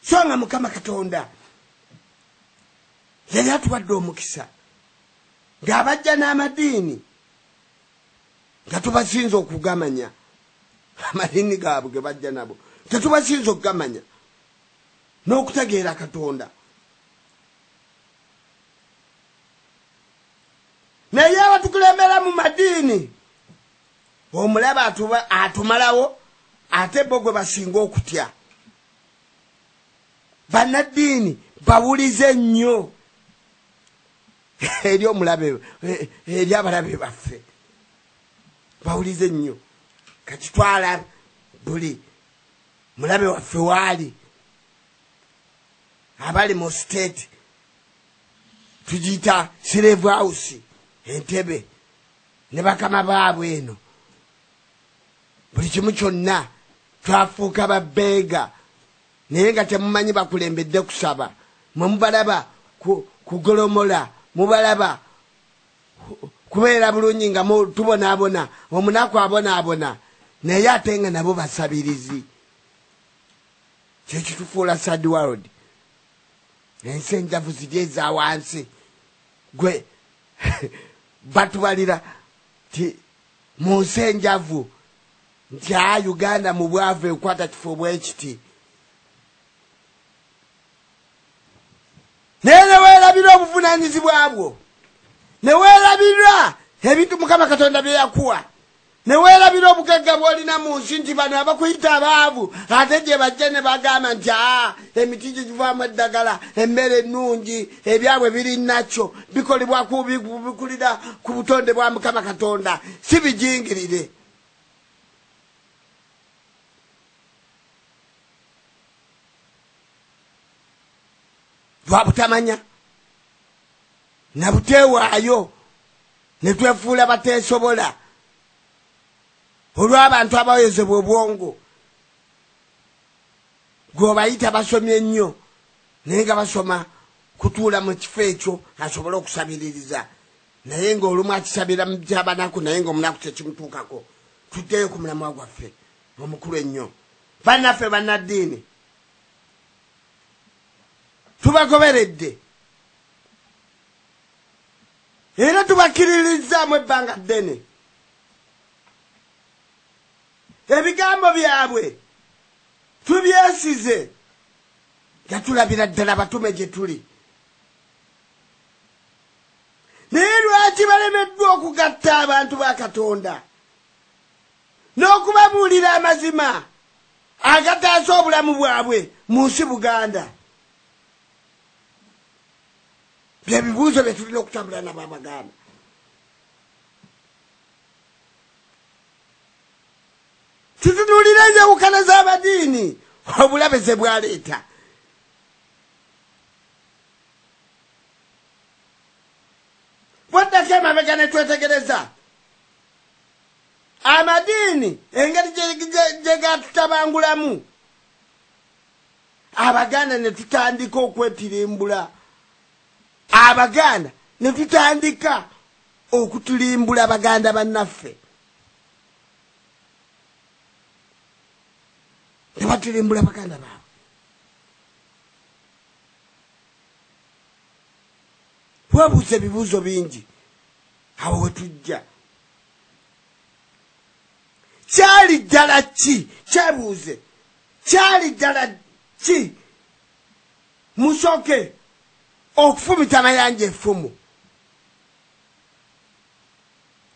So nga Mukama Katonda yali atuwadde omukisa ng'abajja n'amadiini nga tubasinza okugamanya amadiini gaabwe ge bajja nabo, tetubasinza okugamanya n'okutegeera Katonda. Naye abatukulembera mu madiini omulaba atumalawo, ate bo gwe basinga okutya. Bannaddiini bawulize nnyo eri omulabe, eri abalabe baffe, bawulize nnyo. Kakitwala buli mulabe waffe waali abali mu state tugiyita slave house, Entebbe ne bakama baabwe eno, buli kimu kyonna twafuuka babbeega. Naye nga temumanyi bakulembedde kusaba, mwe mubalaba kugolomola, mubalaba kubeera bulungi nga tubonaabona, omunaku abonaabona, naye ate nga nabo basabirizi. Kyekitufuula third world, ensi enjavu ziri eza wansi. Gwe batubalira ti mu nsi enjavu nti a Uganda mu bwavu ekwata kifo bwekiti. Naye ne weerabira obuvunaanyizibwa bwo, ne weerabira ebintu Mukama Katonda bye yakuwa, ne weerabira obugagga bw'olina mu nsi, nti bano abakuyita abaavu ate gye bajja ne bagamba nti aa emiti gye givaamu eddagala, emmere ennungi, ebyabwe biri nakyo bikolebwa bikulira ku butonde bwa Mukama Katonda, si bijingirire. Lwabutamanya nabuteewaayo ne twefuula bateesobola olw'abantu abawezebwa obwongo. Gwe obayita basomye nnyo, naye nga basoma kutuula mu kifo ekyo asobole okusabiririza, naye ng'olumu akisabira mu kyabanaku, naye ng'omunaku tekimutuukako. Tuddeyo ku mulamwa gwaffe omukulu ennyo. Bannaffe bannaddiini tubagoberedde era tubakkiririzaamu ebbanga ddene. Ebigambo byabwe tubyesize nga tulabira ddala batume gye tuli. Naye lwaki balemeddwa okugatta abantu ba Katonda n'okubabuulira amazima agataasa obulamu bwabwe mu nsi Buganda? Byebibuuzo bye tulina okutambula nabo Abaganda. Tutunuulira enjawukana z'abadiini, obulabe ze bwaleeta. Bwaddako emabega ne twetegereza amadiini engeri gye gatutabangulamu Abaganda, ne tutandika okwetirimbula, Abaganda ne tutandika okutulimbula baganda bannaffe, ne batirimbula baganda baabwe. Weebuuza ebibuuzo bingi awo wetujja. Kyali ddala ki? Kyebuuze, kyali ddala ki Musoke okufumita amayanja effumu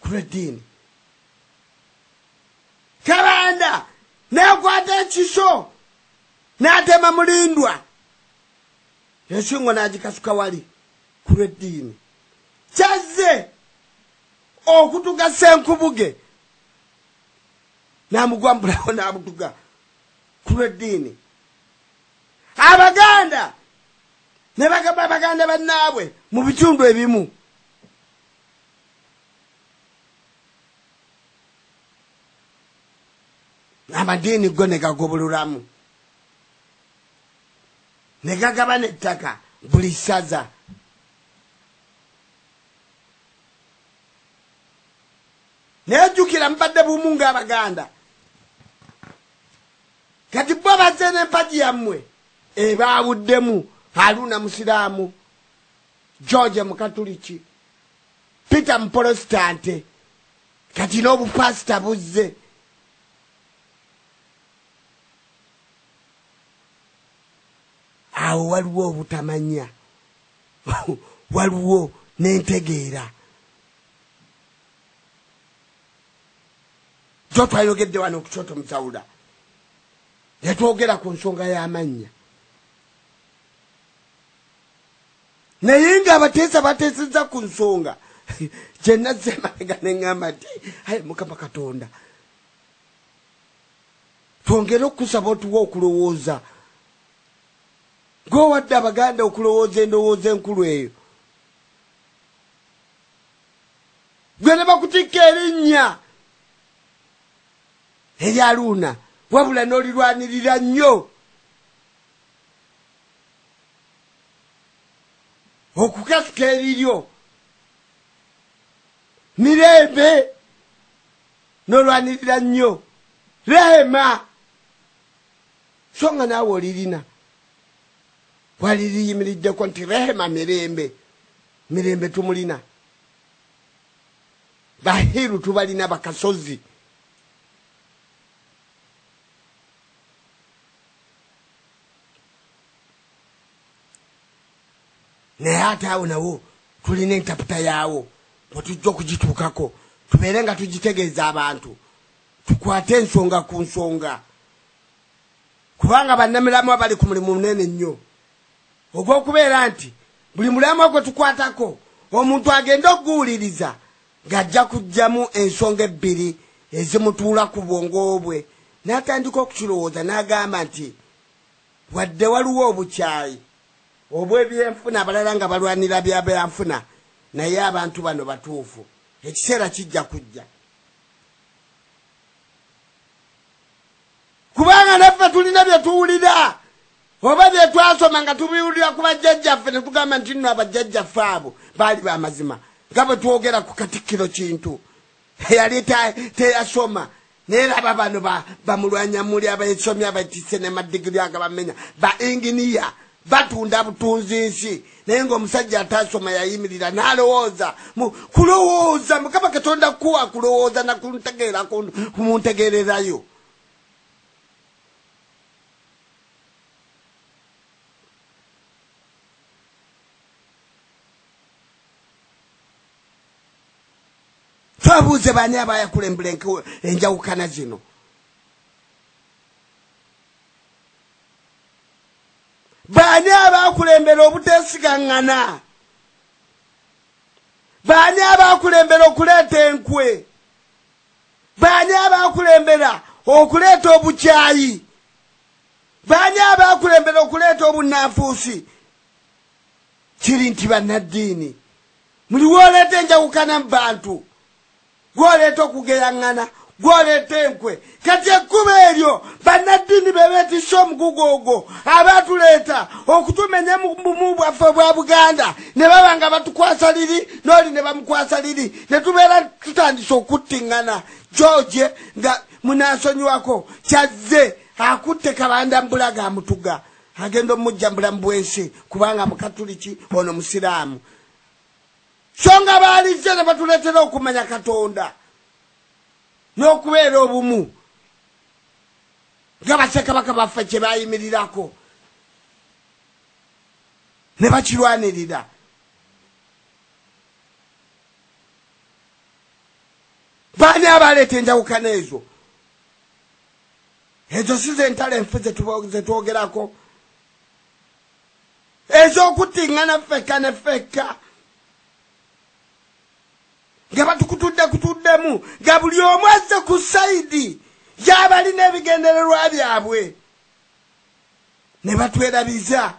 ku lw'eddiini, Kabanda n'akwata ekiso n'atema Mulindwa ensingo n'agikasuka wali ku lw'eddiini, kyazze okutuga Ssenkubuge n'amugwambulawo n'abutuga ku lw'eddiini, Abaganda ne bagamba Abaganda bannaabwe mu bitundu ebimu amadiini go ne gagobululamu ne gagabana ettaka buli ssaza. Naye jjukira mubadde bumu ng'Abaganda. Kati bo bazze n'empagi yammwe Ebawuddemu Haruna musiraamu, George mukatuliki, Peter muprotestante, kati n'obupasita buzze. Awo waliwo obutamanya, waliwo n'entegeera. Jo twayogedde wano ku Kyoto Musawula, yatwogera ku nsonga y'amannya, naye nga abateesa bateesezza ku nsonga gye nazza emabega ne ŋŋamba nti ayi Mukama Katonda, twongere okukusaba otuwe okulowooza. Gweowadde Abaganda okulowooza endowooza enkulu eyo, gwe ne bakutikka erinnya erya Haruna, wabula n'olirwanirira nnyo okukasuka eriryo Mirembe, n'olwanirira nnyo Rehema, so nga naawe olirina waliriyimiriddeko nti Rehema Mirembe, Mirembe tumulina, Bahiru tubalina, Bakasozi. Naye ate awo nawo tulina entaputa yaawo bwe tujja okugituukako, tubeere nga tugitegeeza abantu, tukwate ensonga ku nsonga, kubanga bannamiramwa bali ku mulimu munene nnyo ogw'okubeera nti buli mulamwa gwe tukwatako omuntu agenda okuguwuliriza ng'ajja kuggyamu ensonga ebbiri ezimutuula ku bwongo bwe, n'atandika okukirowooza n'agamba nti wadde waliwo obukyayi obw'ebyenfuna, abalala nga balwanira bya byanfuna, naye abantu bano batuufu, ekiseera kijja kujja. Kubanga naffe tulina bye tuwulira oba bye twasoma nga tubiwulira ku bajjajjaffe, ne tugamba nti nno abajjajjaffe abo baali b'amazima, nga bwe twogera ku Katikkiro Kintu eyali teyasoma, naye laba bano bamulwanyamuli abaesomye abatisse ne madigiri agabamenya, ba inginiya batunda butunzi nsi, naye ng'omusajja atasoma yayimirira n'alowooza. Kulowooza Mukama Katonda kuwa kulowooza nakuntegeera kumuntegeererayo. Twabuuze baani abayakulembera enjawukana zino. Baani abakulembera obuteesigaŋŋana? Baani abakulembera okuleeta enkwe? Baani abakulembera okuleeta obukyayi? Baani abakulembera okuleeta obunnanfuusi? Kiri nti bannaddiini muli woleeta enjawukana mu bantu, gwoleeta okugeyaŋŋana, gwoleeta enkwe. Kati ekkubo eryo bannaddiini be beetisse omugugu ogwo abatuleeta okutumenya mu bumu bwaffe bwa Buganda, ne baba nga batukwasa liri n'oli ne bamukwasa liri, ne tubeera tutandise okuttiŋŋana. George nga munansonyiwako kyazze akutte Kabanda Mbulaga amutuga, agenda omujja mu bulamu bw'ensi kubanga mukatuliki ono musiraamu. So nga baalizze ne batuleetera okumanya Katonda n'okubeera obumu nga bassekabaka baffe kye bayimirirako ne bakirwanirira. Baani abaleeta enjawukana ezo? Ezo si ze ntalo enfu ze twogerako, ez'okuttiŋŋana ffekka ne ffekka, nga batukutudde kutuddemu, nga buli omu azze ku sayidi y'abalina ebigendererwa byabwe, ne batwerabiza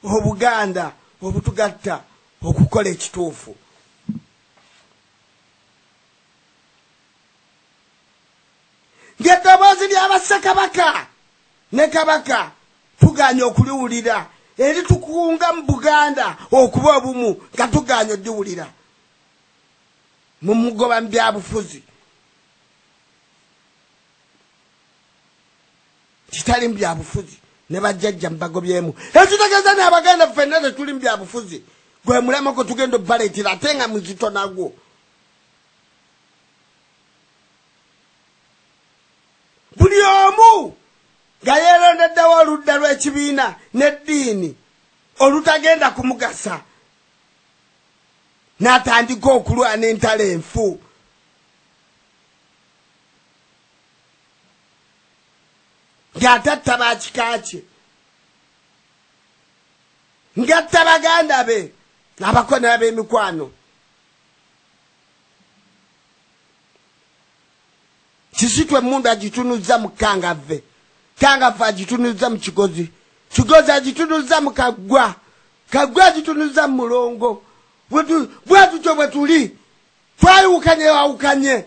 Obuganda obutugatta okukola ekituufu. Ng'eddoboozi ly'abassekabaka ne Kabaka tugaanye okuliwulira, eritukunga mu Buganda okuba obumu nga tugaanye oddiwulira. Mumugoba mu byabufuzi, kitali mu byabufuzi, Ne bajjajja mubagobyemu. Ekitegeeza n'Abaganda ffenna tetuli mu byabufuzi. Gwe mulamwa gwe tugenda obbaleetera ate nga muzito nagwo. Buli omu nga yeerondeddewo oludda lw'ekibiina n'eddiini olutagenda kumugasa, n'atandika okulwana entalo enfu. Ng'atatta bakika kye, ng'atta baganda be abako n'ab'emikwano. Kisitwe emmundu agitunuzza mu Kangavve, Kangavve agitunuzza mu Kigozi, Kigozi agitunuzza mu Kaggwa, Kaggwa agitunuzza mu Mulongo. Bwe tutyo bwe tuli, twayawukanye wawukanye.